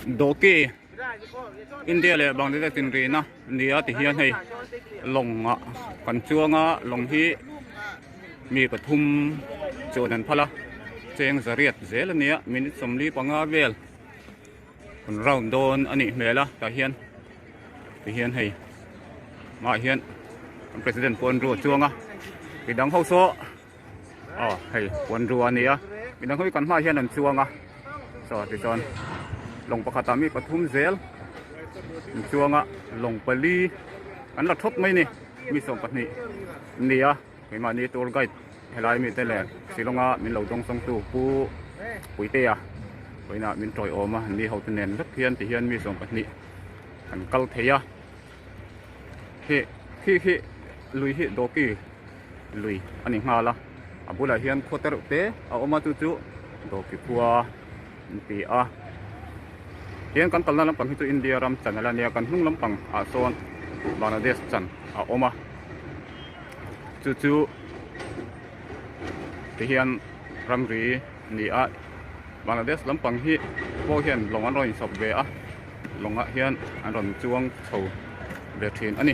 Dawki India leh Bangladesh inrina a ni a ti hian hei lawng ah kan chuang a lawng hi mi pathum chuan an phal a cheng zariat zel a nia minute 45 vel kan round dawn a nih hmel a tah hian ti hian hei hmaah hian kan president pawh an ru a chuang a midang ho saw aw hei puan ru a ni a midang ho hi kan hmaah hian an chuang a chaw tichuan lawng pakhatah mi pathum zel an chuang a lawng pali an la thawt mai a ni mi 20 an ni a keimahni tour guide helai mite leh Shillong a min lo dawng sawngtu Pu Puitea vawiinah min tawiawm a ni ho te nen vek hian ti hian mi 20 an kal thei a khi khi khi lui hi dawki lui a ni nghal a a bulah hian khaw te reuh te a awm a chu chu dawki khua an ti a tihian kan kalna lampang hi chu India ram chan ala nia kan hnung lampang ah sawn Bangladesh chan a awm a chu chu tihian ramri a ni a Bangladesh lampang hi pawh hian lawng an rawn insawp ve a lawngah hian an rawn chuang chho ve thin a ni.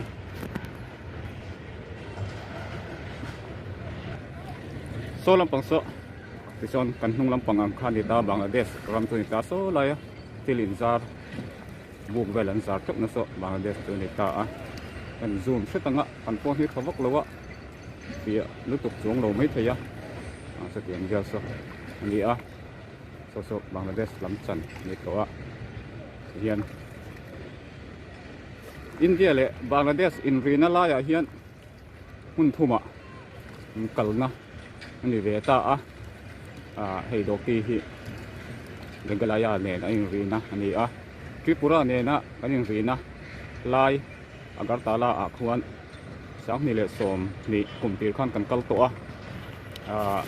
Saw lampang saw tichuan kan hnung lampang ang kha a ni ta Bangladesh ram chu a ni ta saw laia thil inzar buk vel an zar teuh na saw Bangladesh chu a ni ta a kan zoom hret anga kan phone hi tha vak lo a fiah lutuk chuang lo maithei a chutiang vel saw a ni a saw saw Bangladesh lam chan a ni tawh a tihian India leh Bangladesh inrina laiah hian hmun thumah kalna a ni ve ta a ah hei dawki hi Meghalaya nen a inrina a ni a Tripura nena kan inrina lai Agartala ah khuan 2020 kum tir khan kan kal tawh a ah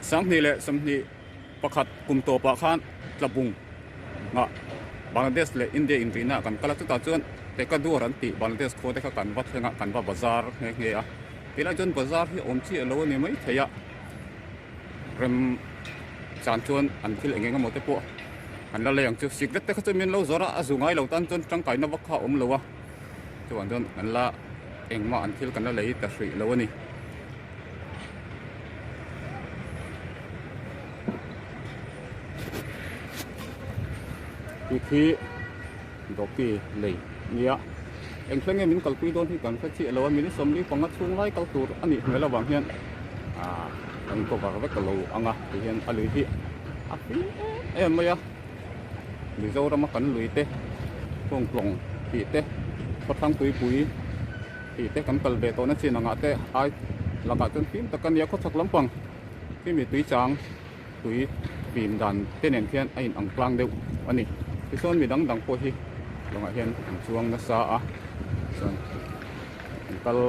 2021 kum tawpah khan Tlabung nghah Bangladesh leh India inrihna ah kan kal a chutah chuan Tekaduar an tih Bangladesh khua te kha kan va thleng a kan va bazar nghe nghe a tilai chuan bazar hi awm chiah lo a ni maithei a rem chan chuan an thil eng eng emaw te pawh kan la lei ang chu sikret te kha chu min lo zawrh a a zu ngai lo tan chuan tangkaina vak kha a awm lo a chuvang chuan kan la engmah an thil kan la lei ta hrih lo a ni. Tih khi dawki lei nia eng thleng nge min kalpui dawn hi kan hre chiah lo a minute 45 chhung lai kal tur a nih hmel avang hian ah kan cover vek lo ang a ti hian a lui hi a fim em em mai a Mizoram a kan lui te kawngtlawng tih te khawthlang tuipui tih te kan kal ve tawhna chin angah te ai lakah chuan fim tak a nia khawchhak lampang khimi tui chang tui fim dan te nen khian a in ang tlang deuh a ni tichuan mi dang dang pawh hi lawngah hian an chuang nasa a chuan an kal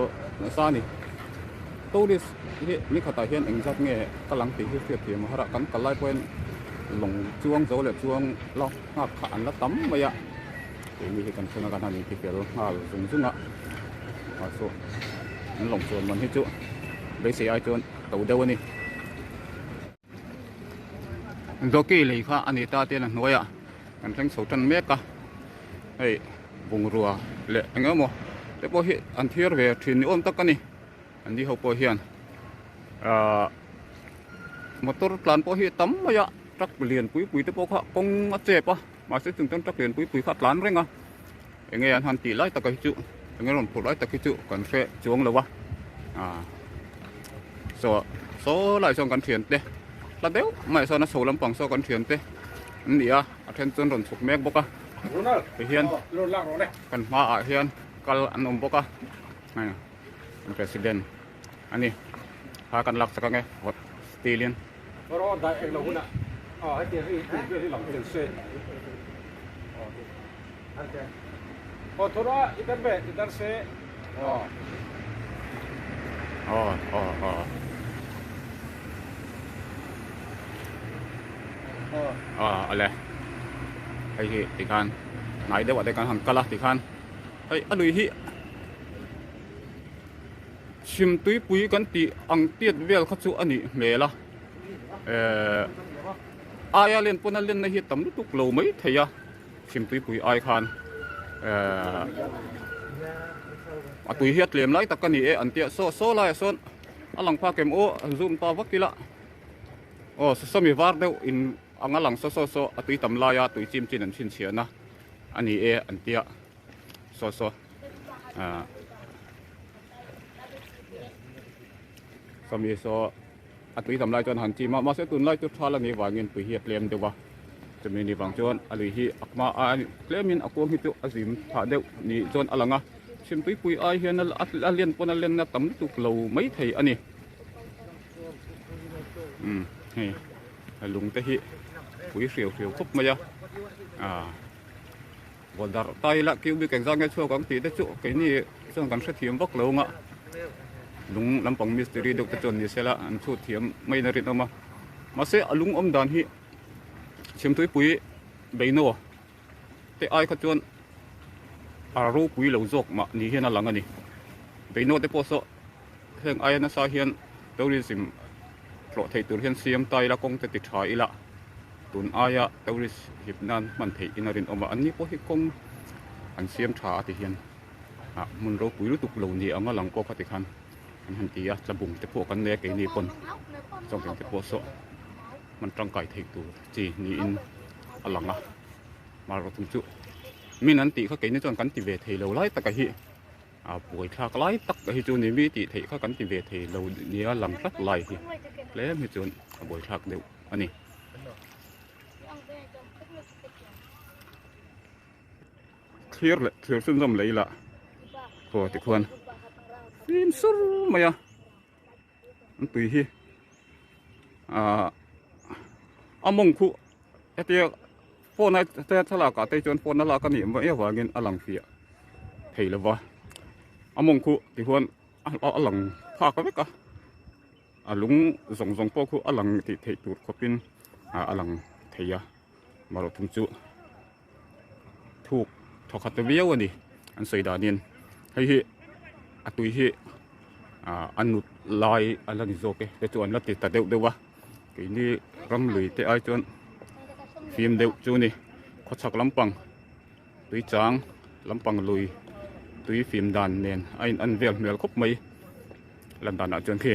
nasa a ni tourist hi ni khatah hian engzat nge kal ang tih hi hriat thiam a har a kan kal lai pawh hian lawng chuang zo leh chuang la nghak kha an la tam mai a. Keini hi kan thlenga kan han inti fel nghal zung zung a ah saw an lawng chuan man hi chu beisei ai chuan to deuh a ni. Jockey lei kha a ni ta te a hnuaiah kan thleng chho tan mek a hei bungrua leh eng emaw te pawh hi an thiar ve thin ni awm tak a ni an ni ho pawh hian ahh motor tlan pawh hi a tam mai a truck lian pui pui te pawh kha kawng a chep a. Mahse chung chuan truck lian pui pui kha a tlan reng a, enge an han tih lai taka hi chu enge rawn phurh lai tak hi chu kan hre chuang lo a, ah saw saw lai sawn kan thian te hla deuh mai sawn a chho lampang saw kan thian te an ni a, a then chuan rawn chhuk mek bawk a, tihian kan hmaah hian kal an awm bawk a, hei kan president a ni kha kan lak chak ange vawt steel in. Awle hei hi tikhan hnai deuh ah te kan han kal a tikhan hei a lui hi Chhim tuipui kan tih ang tiat vel kha chu a nih hmel a ehh aia len pawn a lenna hi a tam lutuk lo mai thei a. Chhimtuipui ai khan ehh a tui hi a tlem lai tak a ni e an tia saw saw laiah sawn a lang phak em aw an zoom ta vak ila aw sawmi var deuh in anga lang saw saw saw a tui tam laia tui chim chin an chhinchhiahna a ni e an tia saw saw ahh sawmi saw. A tui tam lai chuan han chim a, mahse tunlai chu thal a nih vangin tui hi a tlem deuh a, chumi ni vang chuan a lui hi a hma a tlemin a kuang hi chu a zim phah deuh ni chuan a lang a, chhim tuipui ai hian a len pawn a lenna tam lutuk lo mai thei a ni. Umm hei a lung te hi pui hriau hriau khawp mai a, ah vaw darh ta ila cubic engzah nge chhuak ang tih te chu keini chuan kan hrethiam vak lo ang a. Lung lampang mistiri deuh te chuan ni sela an chhut thiam maiin a rinawm a, mahse a lung awm dan hi Chhimtuipui Beino te ai kha chuan a ropui lo zawk mah ni hian a lang a ni. Beino te pawh saw heng aia nasa hian tourism hlawh theih tur hian siam ta ila kawng te ti tha ila tun aia tourist hip nan hman theih in a rinawm a, an ni pawh hi kawng an siam tha a ti hian. ah hmun ropui lutuk lo ni ang a lang pawh kha tikhan an han ti a tlabung te pawh kan nei a keini pawn chawngteng te pawh saw hman tangkai theih tur chi niin a lang a hmarchaw thung chu min an tih kha keini chuan kan ti ve thei lo lai taka hi a buai thlak lai tak hi chu ni mi tih theih kha kan ti ve thei lo nia lang tlat lai hi tlem hi chuan a buai thlak deuh a ni. Thlir leh thlir chhunzawm leh ila khaw tikhuan fim sur mai a an tui hi ahh a mawng khuh hetia phone a te thlalak ah te chuan phone a lak a nih mai avangin a lang fiah thei lova a mawng khuh tihuan a lang phak vek a a lung zawng zawng pawh khu a lang tih theih tur khawpin a lang thei a marawh thung chu. Thuk thawkhat ta viau a ni an sawi danin hei hi a tui hi ah a nut lai a la ni zawk e te chu an la ti ta deuh deuh a keini ram lui te ai chuan fim deuh chu a ni khawchhak lampang tui chang lampang lui tui fim dan nen a in an vel hmel khawp mai lan danah chuan khi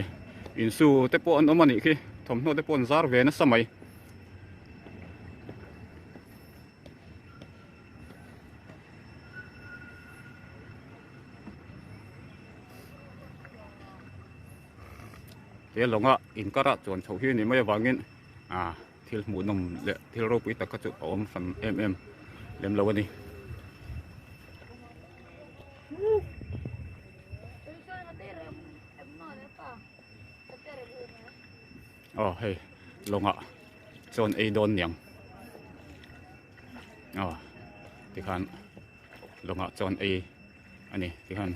insu te pawh an awm a nih khi thawmhnaw te pawh an zar ve nasa mai. He lawnga inkar ah chuan chhoh hi a ni mai avangin ah thil hmuhnawm leh thil ropui tak kha chu a awm hran em em lem lo a ni. Aw hei lawngah chuan ei dawn niang aw tikhan lawngah chuan ei a ni tikhan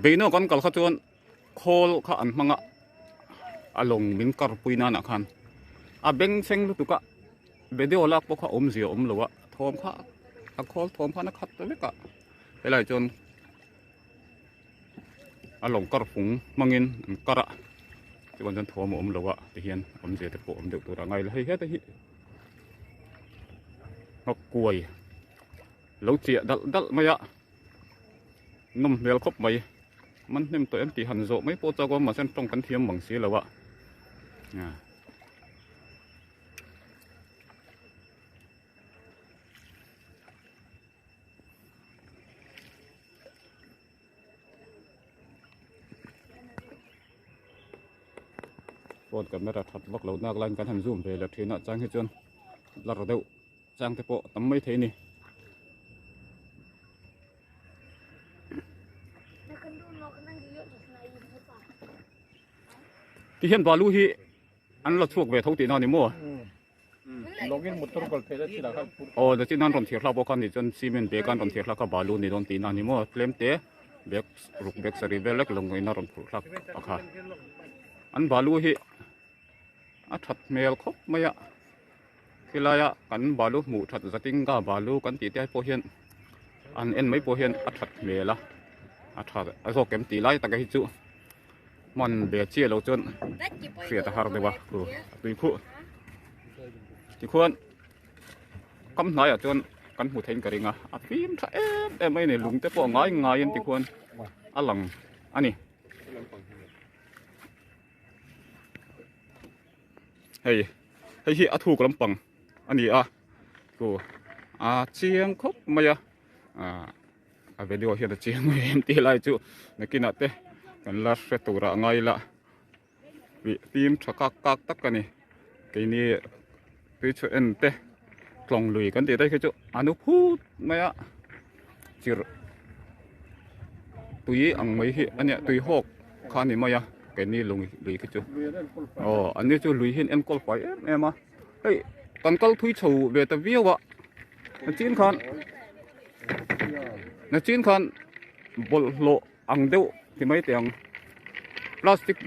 beino kan kal kha chuan khawl kha an hmang a a lawng min kar pui nanah khan a beng thleng lutuk a video lak pawh kha awmzia awm lo a thawm kha a khawl thawm khan a khat ta vek a helai chuan. A lawng kar fung hmangin an kar a chuan chuan thawm a awm lo a tihian awmzia te pawh awm deuh tur a ngai lo hei heta hi nghawk kuai lo chiah dalh dalh mai a nawm hmel khawp mai man hnem tawh em tih han zawh mai pawh chak awm mahse an tawng kan thiam mang si lo a. Phone camera that vak lo nak laiin kan han zoom ve leh thin a chang hi chuan blur deuh chang te pawh a tam mai thei a ni. Tihian balu hi an la chhuak ve tho tihna a ni maw? Aw nachin an rawn thir hlak bawk a nih chuan cement bag an rawn thir hlak a balu ni dawn tihna a ni maw tlem te bag ruk bag sarih vel lek lawng in a rawn phurh hlak a kha an balu hi a that hmel khawp mai a khilai a kan balu hmuh that zatinga balu kan tih te ai pawh hian an en mai pawh hian a that hmel a a tha a zawk em tih lai tak hi chu. Hman ve chiah lo chuan hriat a har deuh a khu a tui khuh. Tikhuan kam hnaiah chuan kan hmu theiin ka ring a, a fim tha em em mai a ni lung te pawh a ngai ngaiin tikhuan a lang a ni. Hei hei hi a thuk lampang a ni a chu a chiang khawp mai a ah a video hian a chiang mai em tih lai chu nakinah te kan la hre turah a ngai la fim tha kak kak tak a ni keini tui chhuah en te tlawng lui kan tih te khi chu a nu phut mai a chirh tui ang mai hi a nia tui hawk kha a ni mai a keini lung lui khi chu aw an ni chu lui hi an enkawl fai em em a hei kan kal thui chho ve ta viau a nachin khan nachin khan bawlhhlawh ang deuh ti mai teh ang plastic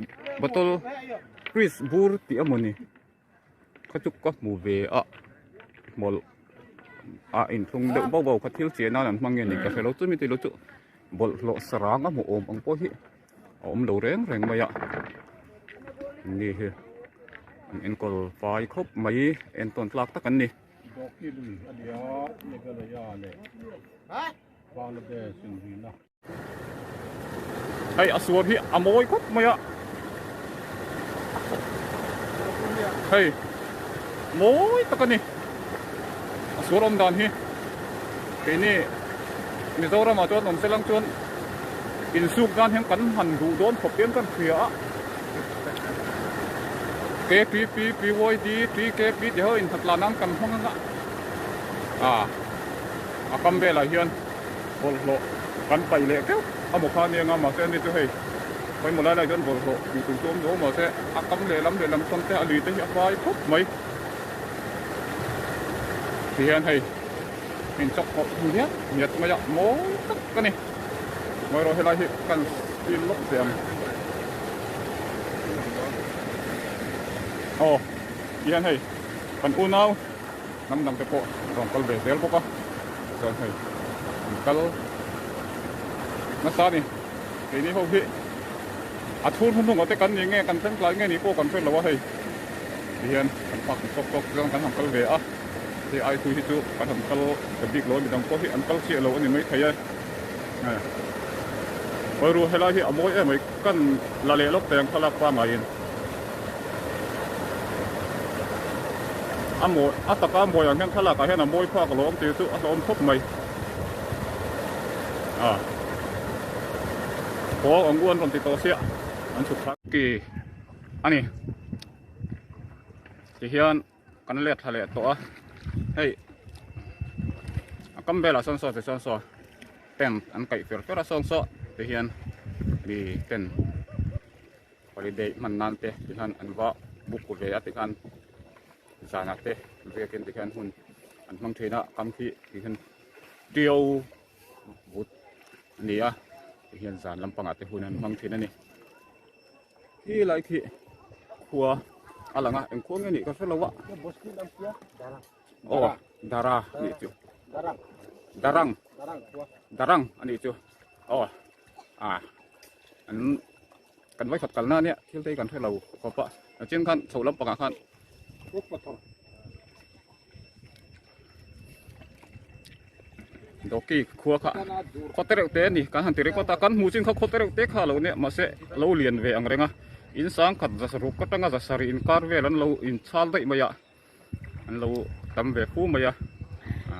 bottle fridge bur tih emawni kha chu ka hmu ve a hmawlh a inthlung deuh bauh bauh kha thil chiah nan an hmang nge ni ka hre lo chumi tilo chu bawlhhlawh sarang a hmu awm ang pawh hi a awm lo reng reng mai a ni hi an enkawl fai khawp mai entawn tlak tak an ni. Hei a suar hi a mawi khawp mai a hei mawi tak a ni a suar awm dan hi keini Mizoramah chuan awm se lang chuan insuk nan hian kan han duh dawn khawp hian kan hria a K P P Y D T K P tih ho inhlat nan kan hmang ang a ah a kam velah hian. Bawlhhlawh kan paih leh keuh a maw kha nia nga mahse ani chu hei pawimawh lai lai chuan bawlhhlawh tih tur chu awm lo mahse a kam lehlam lehlam sawn te a lui te hi a fai khawp mai ti hian hei in chawk pawh ngiat ngiat mai a mawi tak a ni mawi rawh helai hi kan steel lawk ve ang aw ti hian hei kan unau. Hnam dang te pawh rawn kal ve zel bawk a, chuan hei an kal nasa a ni. Keini ho hi a chhung hnung ah te kan ni nge kan thleng tlai nge nih pawh kan hre lo a hei tihian kan phak tawk tawk chuan kan han kal ve a, hei ai thui hi chu kan han kal ta bik lo a midang pawh hi an kal chiah lo a ni maithei e. Awi ru helai hi a mawi em mai kan la leh lawk thei ang thlalak pangaiin. A mawi a taka mawi ang hian thlalak ah hian a mawi phak alawm tih chu a hlawm khawp mai a haw ang u an rawn ti tawh sia an chhuk thlak ki ani ti hian kan let thla leh tawh a hei a kam velah sawn saw ti sawn saw tent an kaih fer fer a sawn saw ti hian mi ten. Holiday hman nan te ti hian an va book ve a ti khan zanah te biakin ti hian hun an hmang thin a kam khi ti hian tio vut a ni a ti hian zan lampangah te hun an hmang thin a ni khi lai khi khua a lang a eng khua nge nih ka hre lo a aw dara a nih chu darang darang a nih chu aw a an kan vawikhat kalna ania thil te hi kan hre lo khawp a a chian khan chho lampangah khan dawki khua kha khaw te reuh te a ni kan han ti ringawt a kan hmuh chin kha khaw te reuh te kha a lo nia mahse a lo lian ve ang reng a in sang khat za ruk atanga za sarih inkar vel an lo inchhal daih mai a. An lo tam ve fu mai a a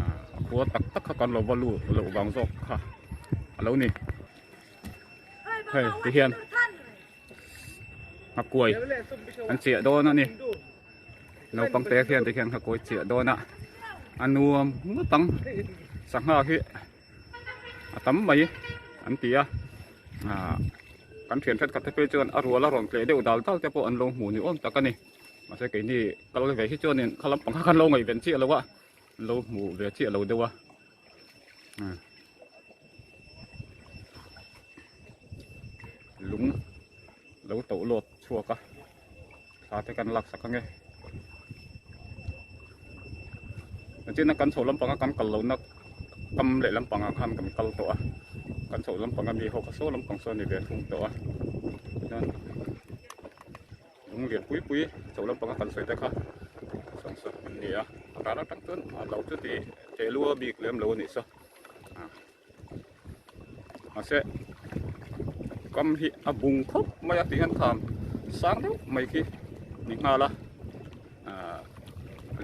khua tak tak kha kan lo va lut loh vang zawk kha a lo ni hei ti hian nghakuai an chiah dawn a ni naupang te hian ti hian nghakuai chiah dawn a a nuam ngawt ang sangha hi a tam mai an ti a ah kan thian thenkhat te phei chuan a rual a rawn tleh deuh dal dal te pawh an lo hmu ni awm tak a ni. Mahse keini kal ve hi chuanin kha lampang kha kan lo ngaihven chiah lo a, an lo hmu ve chiah lo deuh a. Lung lo toh lawt chhuak a, thla te kan lak sak ange. China kan chho lampanga kan kal lohna kam leh lampangah khan kan kal tawh a, kan chho lampanga mi ho kha saw lampang saw a ni ve thung tawh a. Tichuan. Lung lian pui pui chho lampanga kan sawi te kha sawn sawn a ni. ni a ral atang chuan a lo chu ti teh lua bik lem lo a nih saw mahse kam hi a bung khawp mai a tih hian thlam sang deuh mai khi ni nghal a ahh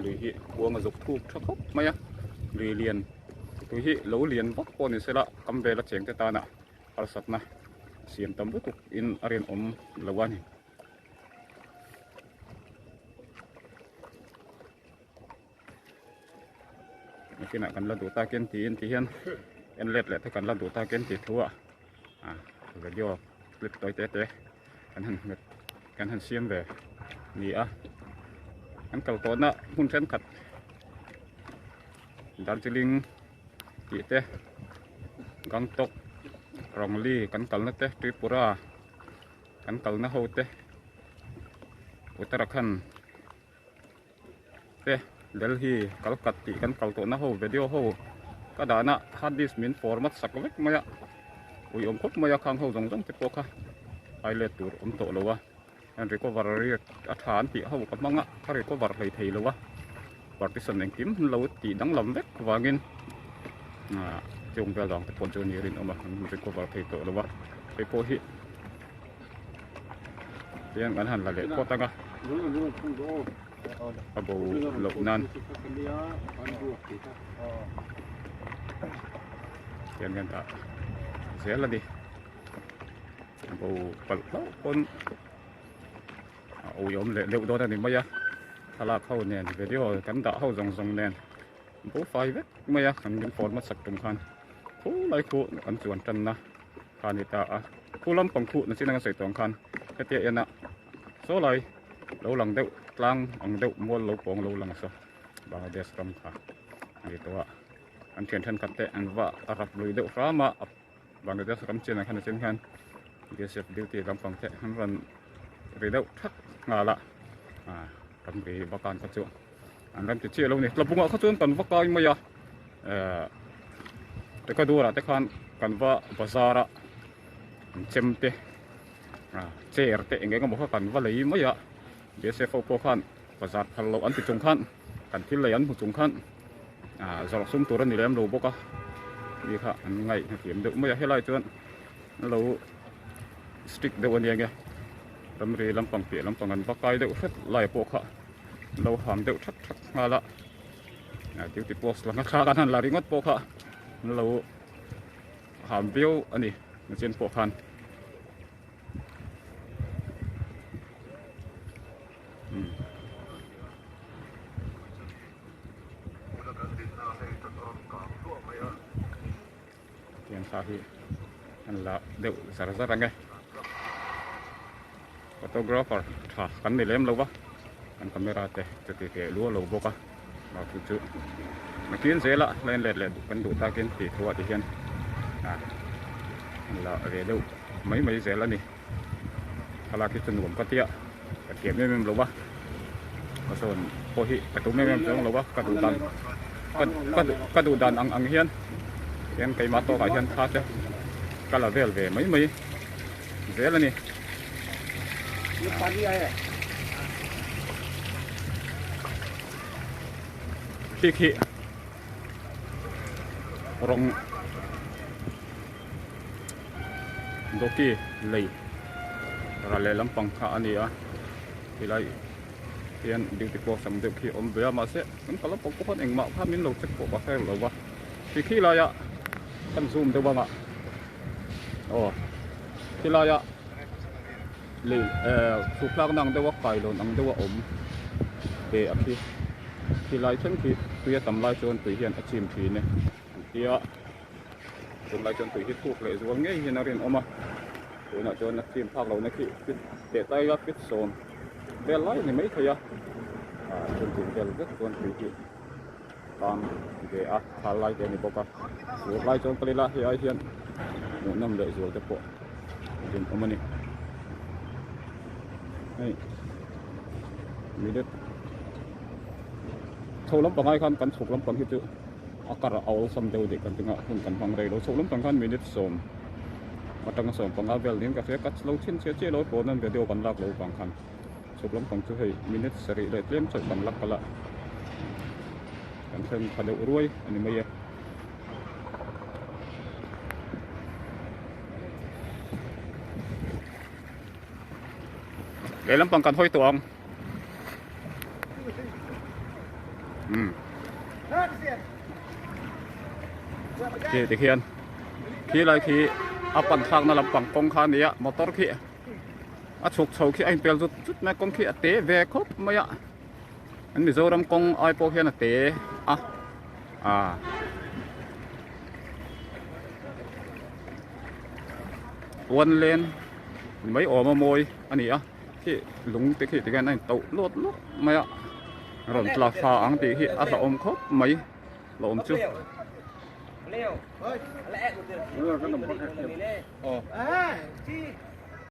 lui hi kuang a zuk thuk tha khawp mai a lui lian tui hi lo lian vak pawh ni sela kam vela cheng te tana harsatna siam tam lutuk in a rinawm lo a ni. Nakinah kan la duh takin tiin ti hian en let leh te kan la duh takin tih thu ah ah video clip tawi te te kan han hmet kan han siam ve ni a kan kal tawhna hmun thenkhat Darjeeling tih te Gangtok Rongli kan kalna te Tripura kan kalna ho te Uttarakhand te Delhi Calcut tih kan kal tawhna ho video ho ka dahna hard disk min format sak vek mai a ui awm khawp mai a khang ho zawng zawng te pawh kha hai let tur awm tawh lo a an recover a tha an tih ho ka hmang a ka recover hlei thei lo a partition engkim an lo tih danglam vek vangin ah chung vel vang te pawh chu a ni rinawm a an recover thei tawh lo a hei pawh hi. Tiang kan han la leh phawt ang a a bo loh nan tiang hian dah zel a ni a bo palh hlauh pawn a uiawm leh deuh dawn a ni mai a thlalak ho nen video kan dah ho zawng zawng nen bo fai vek mai a kan min format sak tum khan khulai khu kan chuan tanna. kha a ni ta a khu lampang khuh na chin anga sawi tawh ang khan hetia en a saw lai lo lang deuh tlang ang deuh mual lo pawng lo lang saw Bangladesh ram kha a ni tawh a an thian thenkhat te an va rap lui deuh hram a Bangladesh ram chin ang khan a chin khan BSF duty lampang te an rawn ri deuh thak nghal a ah ramri vakan kha chu an rawn ti chiah lo a ni tlabungah kha chuan kan va kai mai a eh Tekadurah te khan kan va bazar a an chem te ah chair te eng eng emaw kha kan va lei mai a BSF ho pawh khan bazar phal loh an ti chung khan kan thil lei an hmu chung khan ah zawrh sum tur a ni lem lo bawk a mi kha an ngaih hnahthiam deuh mai a helai chuan an lo strict deuh a nia nge ramri lampang piah lampang an va kai deuh hret lai pawh kha an lo ham deuh thak thak nghal a. Duty post langa thla kan han la ringawt pawh kha an lo ham viau a ni nachin pawh khan tiang thla hi an la deuh zar zar ang e photographer tha kan ni lem lo va kan camera te chuti teh luah lo bawk a mah chu chu nakin zela line let leh kan duh takin tih thu ah ti hian ah an la ve deuh mai mai zel a ni thlalak hi chu nuam ka tia ka thiam em em lo va ka sawn pawh hi ka tum em em chuang lo va ka duh dan ka ka duh dan ang ang hian hian keimah tawkah hian thla te ka la vel ve mai mai zel a ni. Khi khi rawng Dawki lei ral leh lampang kha a ni a helai hian duty post ang deuh khi a awm ve a mahse kan kal lampang pawh khan engmah kha min lo check pawh ka hre lo va khi khi laia kan zoom deuh anga aw khilai lei eh chhuk thlakna ang deuh a kailawn ang deuh a awm ve a khi khilai thleng khi tui a tam lai chuan tui hian a chim thin e an tia. Tunlai chuan tui hi thuk leh zual ngei hian a rinawm a, tunah chuan a chim phak lohna khi fit teh tai a fit sawm vel lai a ni maithei a, ah chun tum vel vek chuan tui hi tam ve a thal lai te a ni bawk a, fur lai chuan kal ila hei ai hian hmuhnawm leh zual te pawh a rinawm a ni. Hei minute chho lampang ai khan kan chhuk lampang hi chu. A kar a awlsam deuh deuh kan tinga hun kan hmang rei lo chhoh lampang khan minute sawm atanga sawm panga vel niin ka hria ka lo chhinchhiah chiah lo pawn an video kan lak lo vang khan chhuk lampang chu hei minute sarih leh tlem chauh kan la kal a. Kan thleng pha deuh ruai a ni mai e. Lehlam pang kan hawi tawh ang. Umm. Khi tikhian khi lai khi a pan thlakna lampang kawng kha a ni a motor khi a chhuk chho khi a inpel zut zut mai a kawng khi a te ve khawp mai a an Mizoram kawng ai pawh hian a te a ah one lane ni mai awm a mawi a ni a khi lung te khi tikhian a in tauh lawt lawt mai a rawn tla thla ang tih hi a hlauhawm khawp mai hlauhawm chu.